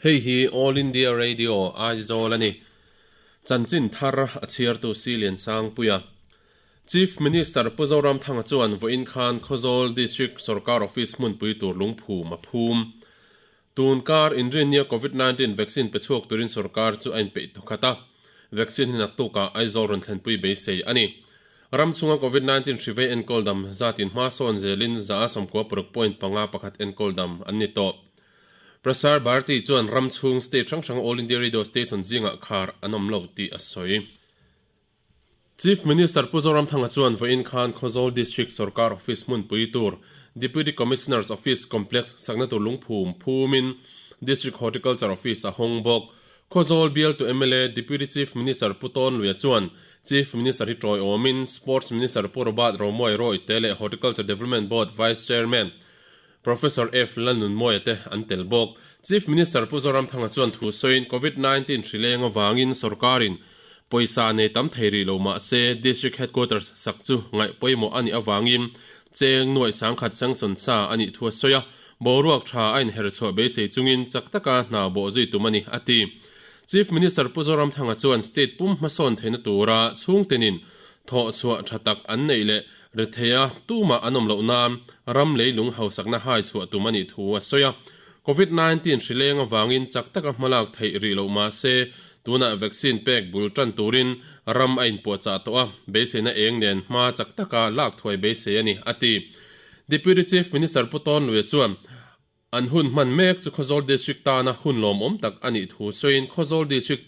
Hei hi All India Radio Aizawl a ni. Chanchin thar a chhiartu Silian Sangpuia. Chief Minister Pu Zoramthanga chuan vawiin khan Khawzawl District Sorkar Office hmunpui tur lungphum a phum. Tun kar inrinnia Covid 19 vaccine pe chhuak turin sorkar chu a inpeih thawkhat a, vaccine hi naktukah Aizawl rawn thlenpui beisei a ni. Ram chhunga Covid 19 hri vei enkawl dam zatin hma sawn zelin 119.51 enkawl dam an ni tawh. Prasar Bharati chuan ram chhung state hrang hranga All India Radio station zingah khar an awm lo tih a sawi. Chief Minister Pu Zoramthanga chuan vawiin khan Khawzawl District Sorkar Office hmunpui tur Deputy Commissioner's Office Complex sakna tur lungphum phumin District Horticulture Office a hawng bawk. Khawzawl bialtu mla Deputy Chief Minister Pu Tawn Luia chuan Chief Minister hi tawiawmin Sports Minister Pu Robert Romawia Rawite leh Horticulture Development Board Vice Chairman Professor F. Lalnunmawia te an tel bawk. Chief Minister Pu Zoramthanga chuan thu sawiin Covid 19 hri leng avangin sorkarin pawisa nei tam thei rih lo mah se District Headquarters sak chu ngaih pawimawh a nih avangin cheng nuaih sangkhat sanction sa a nih thu a sawi a, boruak tha a inher chhuah beisei chungin chak taka hna bawh zui tum a ni, a ti. Chief Minister Pu Zoramthanga chuan state pum hmasawn theihna tura chhungtenin thawh chhuah tha tak an neih leh Retheia tumah an awm loh nan ram leilung hausakna hai chhuah tum a nih thu a sawi a. Covid 19 hri leng avangin chak taka hmalak theih rih loh mah se, tunah vaccine pek bul tan turin ram a inpuahchah tawh a, beiseina eng nen hma chak taka lak thuai beisei a ni, a ti. Deputy Chief Minister Pu Tawn Luia chuan, An hun hman mek chu Khawzawl District tana hun lawmawm tak a nih thu sawiin Khawzawl District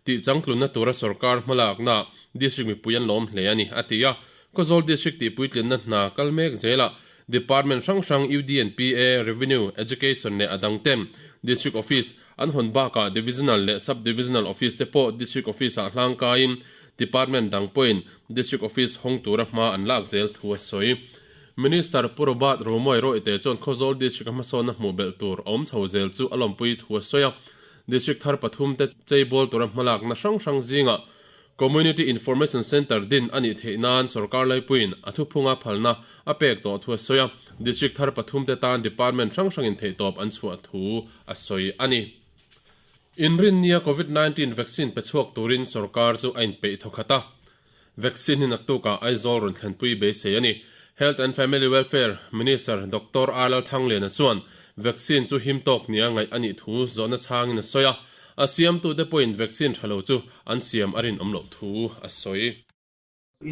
tih changtlunna tura sorkar hmalakna District mipui an lawm hle a ni, a ti a. Khawzawl District tih puitlinna hna kal mek zelah Department hrang hrang UDNPA, Revenue, Education leh a dang ten District Office an hawn bakah Divisional leh Sub-Divisional Office te pawh District Office-ah hlangkaiin Department dang pawhin District Office hawng tura hma an lak zel thu a sawi. Minister Pu Robert Romawia Rawite chuan Khawzawl District-a hmasawnna hmuh belh tur a awm chho zel chu a lawmpui thu a sawi a. District thar pathum te cheibawl tura hmalakna hrang hrang zingah Community Information Centre din a nih theih nan sorkar laipuiin a thuphunga phalna a pek tawh thu a sawi a. District thar pathum te tan department hrang hrangin theihtawp an chhuah thu a sawi a ni. Inrinnia Covid 19 vaccine pe chhuak turin sorkar chu a inpeih thawkhat a. Vaccine hi naktukah Aizawl rawn thlenpui beisei a ni. Health and Family Welfare Minister Doctor R Lalthangliana chuan vaccine chu him tawk nia ngaih a nih thu zawhna chhangin a sawi a, a siamtute pawhin vaccine tha lo chu an siam a rinawm loh thu a sawi.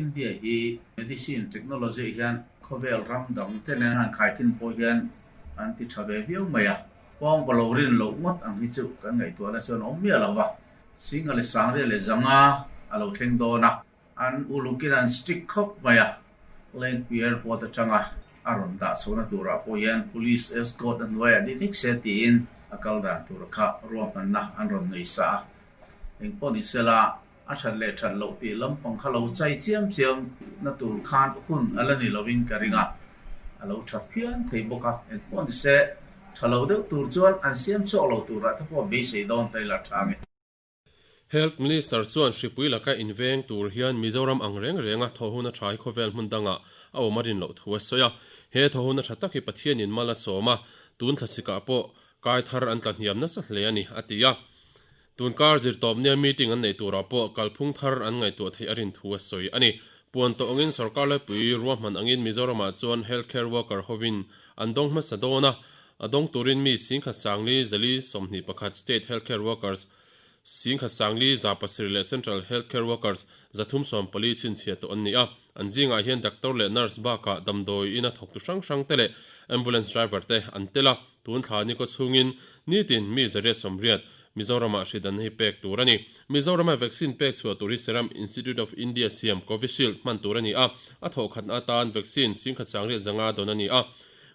India hi medicine technology hian khawvel ram dang te nen an khaikhin pawh hian an ti tha ve viau mai a, pawng ka lo rin loh ngawt ang hi chu kan ngaihtuahna chuan a awm miah lo va. Singa leh Sangria leh Zanga a lo thleng dawn a, an ulukin an strict khawp mai a, Lengpui Airport atanga a rawn dah chhohna turah pawh hian Police escort a hnuaiah ni vek se tiin a kal dan tur kha ruahmanna an rawn nei sa a. Engpawh ni sela, a that leh that loh tih lampang kha lo chai chiam chiam na tur khan hun a la ni lovin ka ring a, a lo tha phian thei bawk a, engpawh ni se, Tha lo deuh tur chuan an siam chhuak lo turah te pawh beisei dawn ta ila tha nge. Health Minister chuan hripui laka inveng tur hian Mizoram ang reng renga thawhhuna tha hi khawvel hmun dangah a awm a rin loh thu a sawi a. He thawhhuna tha tak hi Pathianin mal a sawm a, tun thlasik ah pawh kai thar an tla hniam nasa hle a ni, a ti a. Tun kar zirtawp nia meeting an neih turah pawh kalphung thar an ngaihtuah theih a rin thu a sawi a ni. Puan tawh angin sorkar laipui ruahman angin Mizoramah chuan health care worker hovin an dawng hmasa dawn a, a dawng turin mi singkhat sangli zali 21 state health care workers singkhat sangli 700 leh central health care workers 314 chhinchhiah tawh an ni a. An zingah hian doctor leh nurse bakah damdawi ina thawktu hrang hrang te leh ambulance driver te an tel a. Tun thla ni kawchhungin nitin mi 880 Mizoramah hri danna hi pek tur a ni. Mizorama vaccine pek chhuah tur hi Serum Institute of India siam Covishield hman tur a ni a, a thawhkhatna atan vaccine 18,500 dawn a ni a.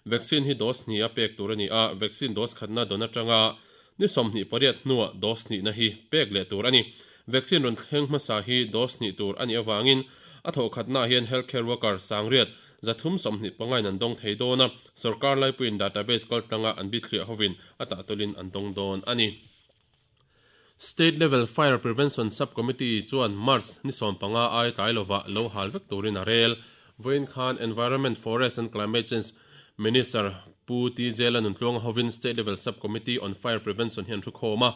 Vaccine hi dose hnih a pek tur a ni a, vaccine dose khatna dawn atanga ni 28 hnuah dose hnihna hi pek leh tur a ni. Vaccine rawn thleng hmasa hi dose hnih tur a nih avangin a thawhkhatnaah hian healthcare worker sangriat 325 in an dawng thei dawn a, sorkar laipuiin database kaltlanga an bithliah hovin a tahtawlin an dawng dawn a ni. State Level Fire Prevention Sub-Committee chuan March ni 15 ai tlai lovah lo hal vek turin a rel. Vawiin khan Environment, Forest and Climate Change Minister. Pu TJ Lanuntluanga hovin State Level Sub Committee on Fire Prevention hi an thu khawm a.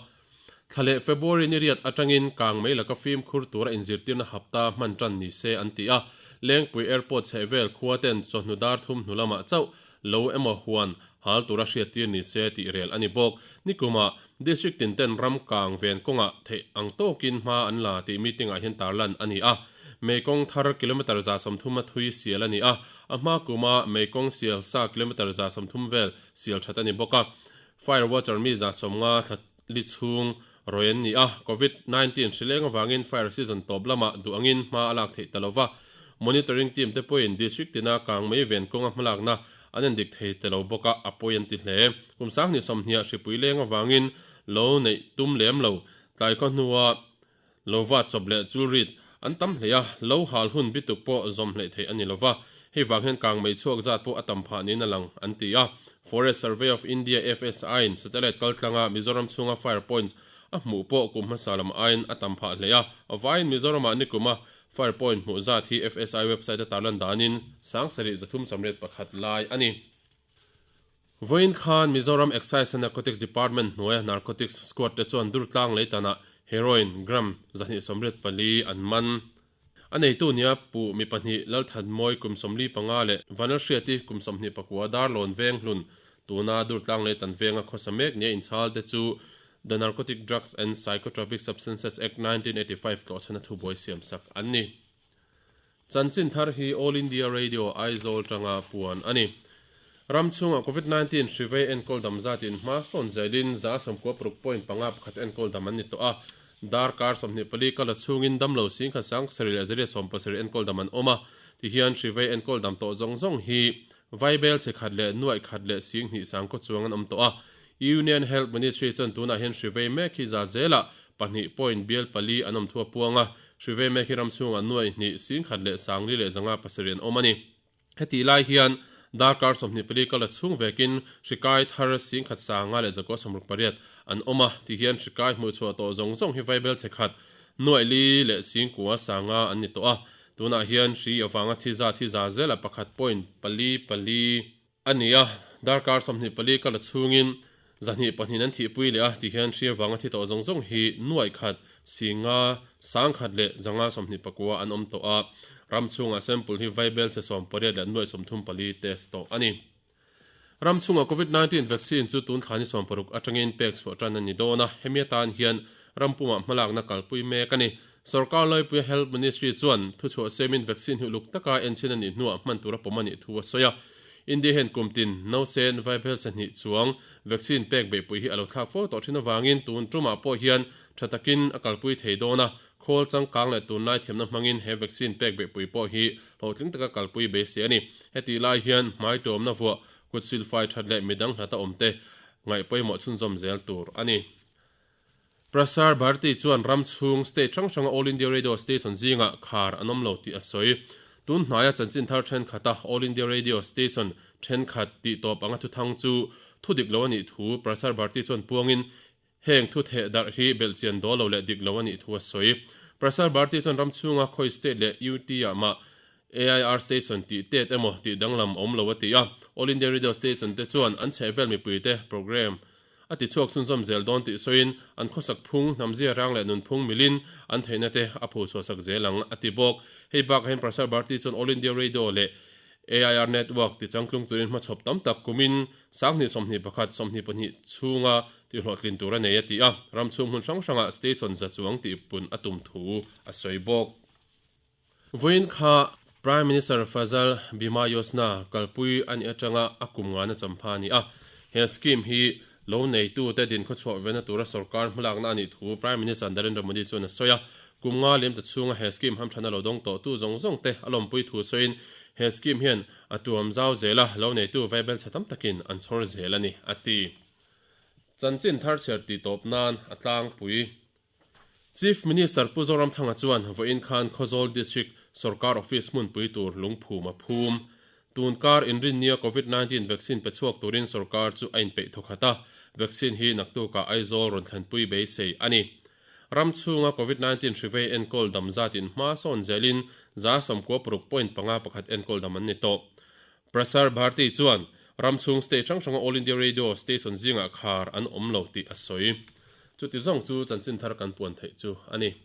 Thla leh February ni riat atangin kang mei laka fimkhur tura inzirtirna hapta hman tan ni se an ti a. Lengpui Airport chhehvel khua ten chawhnu dar thum hnu lamah chauh lo emaw huan hal tura hriattir ni se tih rel a ni bawk. Nikumah District tin ten ram kang ven kawngah theih ang tawkin hma an la tih meeting ah hian tarlan a ni a. Meikawng thar kilometre 130 a thui sial a ni a, a hma kuma meikawng sial sa kilometre 130 vel sial that a ni bawk a. Fire watcher mi 150 thla li chhung rawi an ni a, Covid 19 hri leng avangin fire season tawp lamah duh angin hma a lak theih ta lo va. Monitoring team te pawhin district tina kang mei ven kawnga hmalakna an endik thei ta lo bawk a, a pawi an ti hle. Kum sanghnih sawmhniah hripui leng avangin lo neih tum lem lo, tlai khaw hnua lo vat chawp leh chul rit an tam hle a, lo hal hun bituk pawh zawm hleih theih a ni lo va, hei vang hian kang mei chhuak zat pawh a tam phah niin a lang, an ti a. Forest Survey of India, FSI, in satellite kaltlanga Mizoram chhunga fire points a hmuh pawh kum hmasa lam aiin a tam phah hle a, a vaiin Mizoramah nikuma Fire point hmuh zat hi FSI website a tarlan danin 7381 lai a ni. Vawiin khan Mizoram Excise and Narcotics Department hnuaia Narcotics Squad te chuan Durtlang leitanah Heroin gram 284 an man. A neitu nia Pu mi pahnih Lalthanmawi kum 45 leh Vanlalhriati kum 29 Darlawn Venghlun tuna Durtlang leitan venga khawsa mek nia inchhal te chu The Narcotic Drugs and Psychotropic Substances Act 1985 tlawhchhana thubuai siamsak an ni. Chanchin thar hi All India Radio Aizawl tanga puan a ni. Ram chhungah Covid 19 hri vei enkawl dam zatin hma sawn zelin 96 point panga pakhat enkawl dam an ni tawh a. Darkar 24 kala chhungin damlo singkhat sang sarih leh zariat sawmpasarih enkawl dam an awm a. Tihian hri vei enkawl dam tawh zawng zawng hi Vaibel chhe khat leh nuaih khat leh sing hnih sang khaw chuang an awm tawh a. Union Health Ministry chuan tunah hian hri vei mek hi za zelah pahnih point bial pali an awm thu a puang a. Hri vei mek hi ram chhungah nuaih hnih sing khat leh sang li leh zanga pasarih an awm a ni. Hetih lai hian darkar 24 kal a chhung vekin hri kai thar sing khat sanga leh zakua 68 an awm a. Ti hian hri kai hmuhchhuah tawh zawng zawng hi vaibel chhe khat nuaih li leh sing kua sanga an ni tawh a. Tunah hian hri avanga thi zat hi za zela pakhat point pali pali a ni a, darkar 24 kal a chhungin zahnih pahnihin an thihpui leh a, ti hian hri avanga thi tawh zawng zawng hi nuaih khat, singa, sangkhat leh zanga 29 an awm tawh a, ram chhungah sample hi vaibel chhe 18 leh nuaih 34 test tawh a ni. Ram chhungah Covid 19 vaccine chu tun thla ni 60 atangin pek chhuah tan a ni dawn a, hemi atan hian ram pumah hmalakna kalpui mek a ni. Sorkar Laipuia Health Ministry chuan thuchhuah semin vaccine hi uluk taka enchhin a nih hnuah hman tura pawm a nih thu a sawi a. India hian kum tin nausen vaibel chahnih chuang vaccine pek beihpui hi a lo thlak fo tawh thin avangin tun tumah pawh hian tha takin a kalpui thei dawn a, Khawl changkang leh tunlai thiamna hmangin he vaccine pek beihpui pawh hi hlawhtling taka kalpui beisei a ni. Hetih lai hian hmai tuamna vuah, kut silfai that leh midang hlata awmte ngaih pawimawh chhunzawm zel tur a ni. Prasar Bharati chuan ram chhung state hrang hranga All India Radio station zingah khar an awm lo tih a sawi. Tun hnaia chanchin thar thenkhat a All India Radio station thenkhat tih tawp anga thuthang chu thudik lo a nih thu Prasar Bharati chuan puangin Heng thu theh darh hi belhchian dawl lo leh dik lo a nih thu a sawi. Prasar Bharti chuan ram chhunga khawi state leh UT ah mah AIR station tih tet emaw tih danglam awm lo a ti a. All India Radio station te chuan an chhehvel mipuite programme a ti chhuak chhunzawm zel dawn tih sawiin an khawsak phung, hnamzia rang leh nunphung milin an theihna te a phu chhuahsak zel ang a ti bawk. Hei bakah hian Prasar Bharti chuan All India Radio leh AIR network ti changtlung turin hmachhawp tam tak kumin 2021, 22 chhunga tihhlawhtlin tur a nei a ti a, ram chhung hmun hrang hrangah station za chuang tihpun a tum thu a sawi bawk. Vawiin kha Prime Minister Fazal Bima Yojana kalpui a nih atanga a kum ngana champha a ni a, he scheme hi lo neitute dinkhawchhuah vena tura sorkar hmalakna a nih thu Prime Minister Narendra Modi chuan a sawi a, kum nga liamta chhunga he scheme hamthana lo dawng tawhtu zawng zawng te a lawmpui thu sawiin he scheme hian a tuam zau zel a, lo neitu vaibel chhe tam takin an chhawr zel a ni, a ti. Chanchin thar chhiar tih tawp nan a tlangpui. Chief Minister Pu Zoramthanga chuan vawiin khan Khawzawl District Sorkar Office hmunpui tur lungphum a phum. Tun kar inrinnia Covid 19 vaccine pe chhuak turin sorkar chu a inpeih thawkhat a, vaccine hi naktukah Aizawl rawn thlenpui beisei a ni. Ram chhunga Covid 19 hri vei enkawl dam zatin hma sawn zelin 96 point panga pakhat enkawl dam an ni tawh. Prasar Bharti chuan. Ram chhung state hrang hranga All India Radio station zingah khar an awm lo tih a sawi. Chuti zawng chu chanchin thar kan puan theih chu a ni.